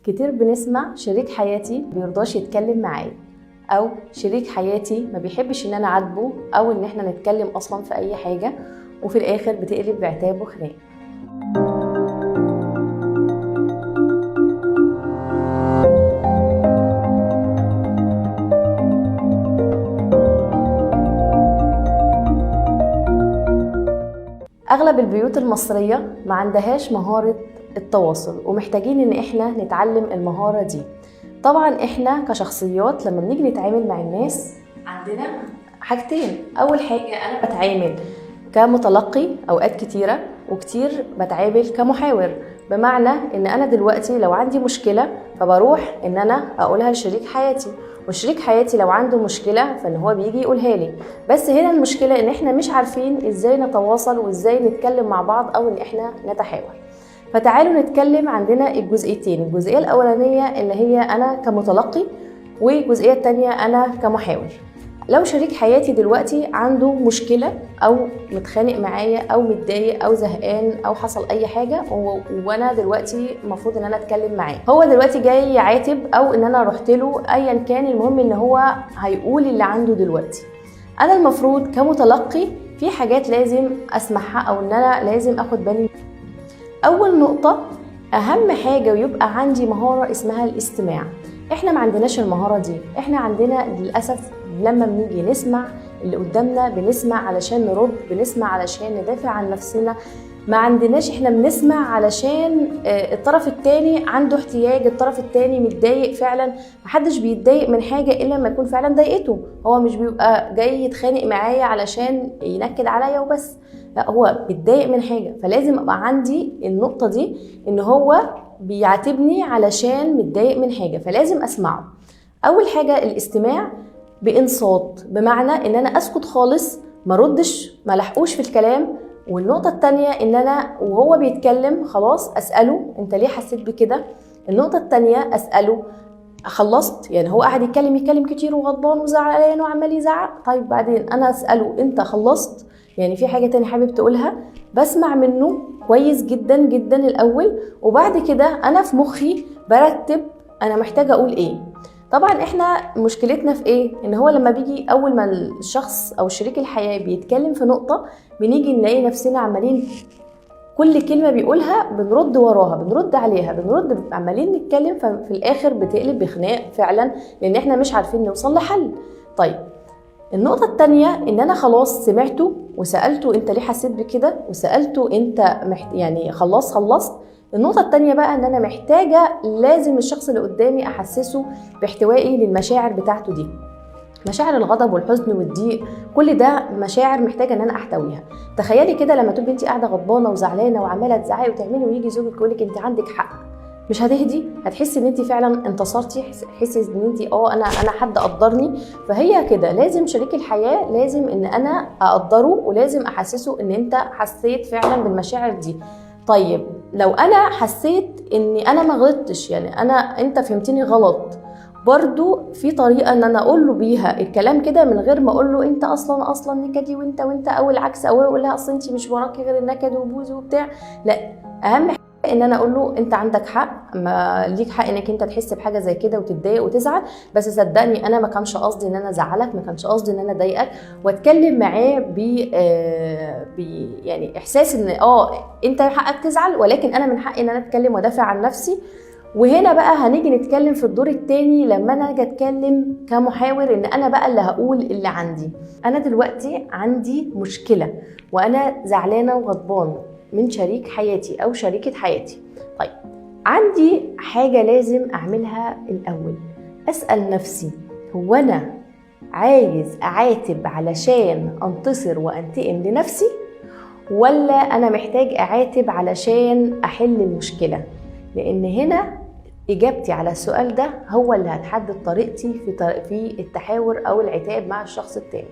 كتير بنسمع شريك حياتي بيرضاش يتكلم معايا، او شريك حياتي ما بيحبش ان انا اعاتبه او ان احنا نتكلم اصلا في اي حاجة، وفي الاخر بتقلب بعتاب وخناق. اغلب البيوت المصرية ما عندهاش مهارة التواصل، ومحتاجين ان احنا نتعلم المهارة دي. طبعا احنا كشخصيات لما بنيجي نتعامل مع الناس عندنا حاجتين. اول حاجة انا بتعامل كمتلقي اوقات كتيرة، وكتير بتعامل كمحاور، بمعنى ان انا دلوقتي لو عندي مشكلة فبروح ان انا اقولها لشريك حياتي، وشريك حياتي لو عنده مشكلة فان هو بيجي يقولها لي. بس هنا المشكلة ان احنا مش عارفين ازاي نتواصل وازاي نتكلم مع بعض او ان احنا نتحاور. فتعالوا نتكلم. عندنا الجزئيتين، الجزئية الأولانية اللي هي أنا كمتلقي، والجزئية التانية أنا كمحاور. لو شريك حياتي دلوقتي عنده مشكلة أو متخانق معايا أو متضايق أو زهقان أو حصل أي حاجة، وأنا دلوقتي المفروض إن أنا أتكلم معاه، هو دلوقتي جاي يعاتب أو إن أنا رحت له، أيا كان، المهم إن هو هيقول اللي عنده دلوقتي. أنا المفروض كمتلقي في حاجات لازم أسمعها أو إن أنا لازم أخد بالي. أول نقطة، أهم حاجة ويبقى عندي مهارة اسمها الاستماع. إحنا ما عندناش المهارة دي، إحنا عندنا للأسف لما بنيجي نسمع اللي قدامنا بنسمع علشان نرد، بنسمع علشان ندافع عن نفسنا، ما عندناش، إحنا بنسمع علشان الطرف التاني عنده احتياج، الطرف التاني متضايق فعلا. محدش بيتضايق من حاجة إلا لما يكون فعلا ضايقته، هو مش بيبقى جاي يتخانق معايا علشان ينكد عليا وبس، لا هو بيتضايق من حاجة. فلازم أبقى عندي النقطة دي إن هو بيعاتبني علشان متضايق من حاجة، فلازم أسمعه. أول حاجة الاستماع بإنصات، بمعنى إن أنا أسكت خالص، ما ردش، ما لحقوش في الكلام. والنقطة التانية إن أنا وهو بيتكلم خلاص أسأله أنت ليه حسيت بكده. النقطة التانية أسأله خلصت، يعني هو قاعد يتكلم كتير وغضبان وزعلان وعمال يزعق، طيب بعدين أنا أسأله أنت خلصت، يعني في حاجة تانية حابب تقولها. بسمع منه كويس جدا جدا الأول، وبعد كده أنا في مخي برتب أنا محتاجة أقول إيه. طبعا احنا مشكلتنا في ايه؟ ان هو لما بيجي اول ما الشخص او شريك الحياة بيتكلم في نقطة، بنيجي نلاقي نفسنا عمالين كل كلمة بيقولها بنرد وراها، بنرد عليها، بنرد، عمالين نتكلم، ففي الاخر بتقلب بخناق فعلا، لان احنا مش عارفين نوصل لحل. طيب النقطة التانية ان انا خلاص سمعته وسألته انت ليه حسيت بكده، وسألته انت يعني خلاص خلصت. النقطة التانية بقى ان انا محتاجة لازم الشخص اللي قدامي احسسه باحتوائي للمشاعر بتاعته دي، مشاعر الغضب والحزن والضيق، كل ده مشاعر محتاجة ان انا احتويها. تخيلي كده لما تبقي انت قاعدة غضبانة وزعلانة وعمالة تزعقي وتعملي، ويجي زوجك يقولك انت عندك حق، مش هتهدي، هتحسي ان انت فعلا انتصرتي، تحسي ان انت انا حد قدرني. فهي كده لازم شريك الحياة لازم ان انا اقدره، ولازم احسسه ان انت حسيت فعلا بالمشاعر دي. طيب لو انا حسيت اني انا ما غلطتش، يعني انا انت فهمتني غلط، برضو في طريقة ان انا اقول له بيها الكلام كده من غير ما اقول له انت اصلا نكدي وانت وانت، او العكس، او اقول لها اصلا انت مش وراكي غير النكد وبوز وبتاع. لا، اهم حاجة ان انا اقول له انت عندك حق، ما ليك حق انك انت تحس بحاجة زي كده وتتضايق وتزعل، بس صدقني انا ما كانش قصدي ان انا ازعلك، ما كانش قصدي ان انا اضايقك، واتكلم معاه ب يعني احساس ان انت حقك تزعل، ولكن انا من حقي ان انا اتكلم وادافع عن نفسي. وهنا بقى هنيجي نتكلم في الدور التاني لما انا اجي اتكلم كمحاور، ان انا بقى اللي هقول اللي عندي. انا دلوقتي عندي مشكلة وانا زعلانة وغضبان من شريك حياتي او شريكة حياتي. طيب عندي حاجة لازم اعملها الاول، اسأل نفسي هو انا عايز اعاتب علشان انتصر وانتقم لنفسي، ولا انا محتاج اعاتب علشان احل المشكلة؟ لان هنا اجابتي على السؤال ده هو اللي هتحدد طريقتي في التحاور او العتاب مع الشخص التاني.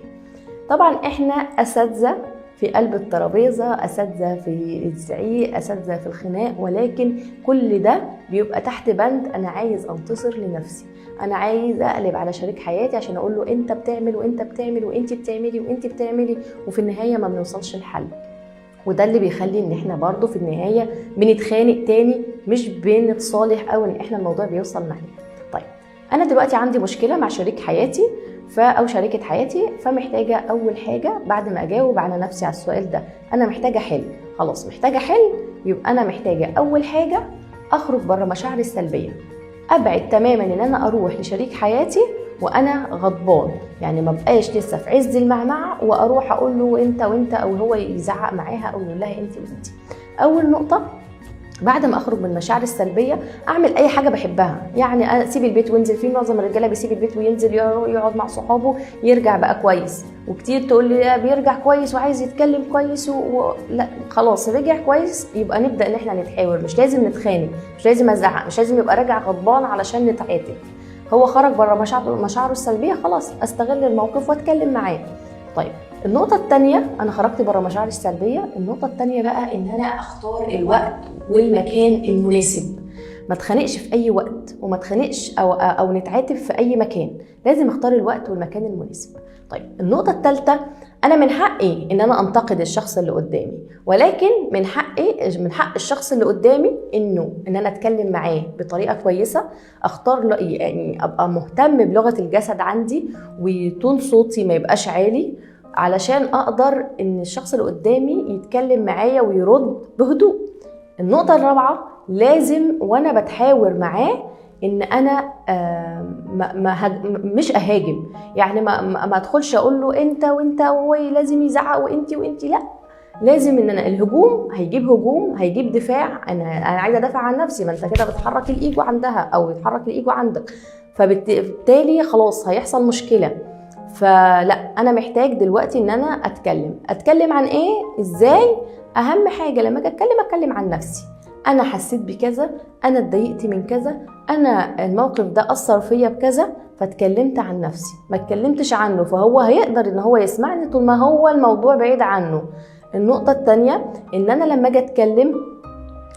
طبعا احنا اساتذة في قلب الترابيزة، اساتذة في الزعيق، اساتذة في الخناق، ولكن كل ده بيبقى تحت بند انا عايز انتصر لنفسي، انا عايز اقلب على شريك حياتي عشان اقول له انت بتعمل وانت بتعمل وانت بتعملي وانت بتعملي، وفي النهاية ما بنوصلش لحل. وده اللي بيخلي ان احنا برضو في النهاية بنتخانق تاني، مش بنتصالح او ان احنا الموضوع بيوصل معانا. طيب انا دلوقتي عندي مشكلة مع شريك حياتي او شريكة حياتي، فمحتاجة اول حاجة بعد ما اجاوب على نفسي على السؤال ده، انا محتاجة حل. خلاص محتاجة حل، يبقى انا محتاجة اول حاجة اخرج بره مشاعري السلبية، ابعد تماما ان انا اروح لشريك حياتي وانا غضبان، يعني ما بقاش لسه في عز المعمعة واروح اقول له انت وانت، او هو يزعق معاها او يقول لها انت وانت. اول نقطة بعد ما اخرج من المشاعر السلبية اعمل اي حاجة بحبها، يعني اسيب البيت وانزل. فيه معظم الرجالة بيسيب البيت وينزل يقعد مع صحابه، يرجع بقى كويس. وكتير تقول لي بيرجع كويس وعايز يتكلم كويس لا خلاص رجع كويس، يبقى نبدا ان احنا نتحاور، مش لازم نتخانق، مش لازم ازعق، مش لازم يبقى راجع غضبان علشان نتعاتب. هو خرج بره مشاعره السلبية، خلاص استغل الموقف واتكلم معاه. طيب النقطة التانية، أنا خرجت بره مشاعري السلبية، النقطة التانية بقى إن أنا أختار الوقت والمكان المناسب. ما اتخانقش في أي وقت، وما اتخانقش أو نتعاتب في أي مكان، لازم أختار الوقت والمكان المناسب. طيب النقطة التالتة، أنا من حقي إن أنا أنتقد الشخص اللي قدامي، ولكن من حق الشخص اللي قدامي إن أنا أتكلم معاه بطريقة كويسة، أختار يعني أبقى مهتم بلغة الجسد عندي، وتون صوتي ما يبقاش عالي، علشان اقدر ان الشخص اللي قدامي يتكلم معايا ويرد بهدوء. النقطة الرابعة، لازم وانا بتحاور معاه ان انا مش اهاجم، يعني ما ادخلش اقول له انت وانت وهو لازم يزعق وانت وانت، لا، لازم ان انا الهجوم هيجيب هجوم، هيجيب دفاع، انا عايزه ادافع عن نفسي، ما انت كده بتحرك الايجو عندها او يتحرك الايجو عندك، فبالتالي خلاص هيحصل مشكلة. فلا، انا محتاج دلوقتي ان انا اتكلم عن ايه، ازاي. اهم حاجة لما اجي اتكلم عن نفسي، انا حسيت بكذا، انا اتضايقت من كذا، انا الموقف ده اثر فيا بكذا، فاتكلمت عن نفسي، ما اتكلمتش عنه، فهو هيقدر ان هو يسمعني طول ما هو الموضوع بعيد عنه. النقطة الثانية، ان انا لما اجي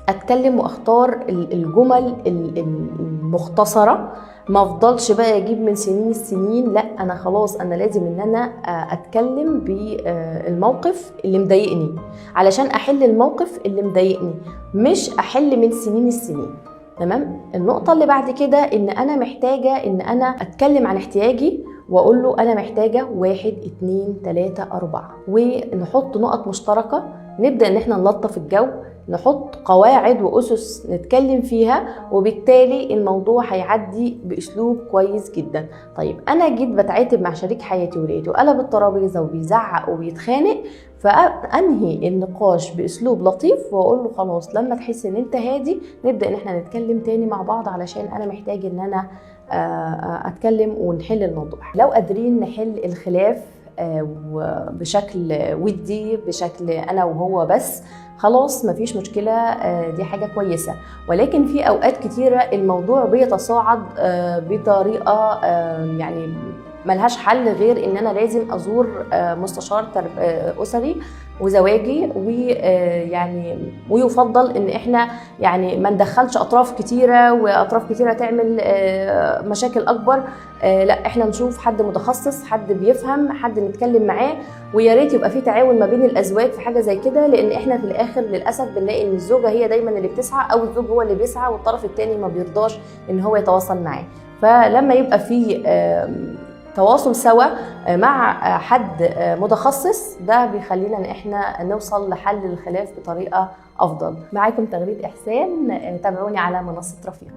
اتكلم واختار الجمل المختصرة، ما افضلش بقى اجيب من سنين السنين، لا انا خلاص انا لازم ان انا اتكلم بالموقف اللي مضايقني علشان احل الموقف اللي مضايقني، مش احل من سنين السنين. تمام. النقطة اللي بعد كده، ان انا محتاجة ان انا اتكلم عن احتياجي واقول له انا محتاجة 1 2 3 4، ونحط نقط مشتركة، نبدأ ان احنا نلطف الجو، نحط قواعد وأسس نتكلم فيها، وبالتالي الموضوع هيعدي بأسلوب كويس جدا. طيب أنا جيت بتعاتب مع شريك حياتي ولقيته قلب الترابيزة وبيزعق وبيتخانق، فأنهي النقاش بأسلوب لطيف وأقول له خلاص لما تحس إن أنت هادي نبدأ إن احنا نتكلم تاني مع بعض، علشان أنا محتاج إن أنا أتكلم ونحل الموضوع. لو قادرين نحل الخلاف بشكل ودي، بشكل أنا وهو بس، خلاص مفيش مشكلة، دي حاجة كويسة. ولكن في أوقات كتيرة الموضوع بيتصاعد بطريقة يعني ملهاش حل غير إن أنا لازم أزور مستشار أسري وزواجي، ويعني ويفضل إن إحنا يعني ما ندخلش أطراف كتيرة، وأطراف كتيرة تعمل مشاكل أكبر. لا، إحنا نشوف حد متخصص، حد بيفهم، حد نتكلم معاه، ويا ريت يبقى في تعاون ما بين الأزواج في حاجة زي كده، لأن إحنا في الآخر للأسف بنلاقي إن الزوجة هي دايما اللي بتسعى أو الزوج هو اللي بيسعى، والطرف التاني ما بيرضاش إن هو يتواصل معاه. فلما يبقى في تواصل سوا مع حد متخصص، ده بيخلينا ان احنا نوصل لحل الخلاف بطريقة افضل. معاكم تغريد احسان، تابعوني على منصة رفيق.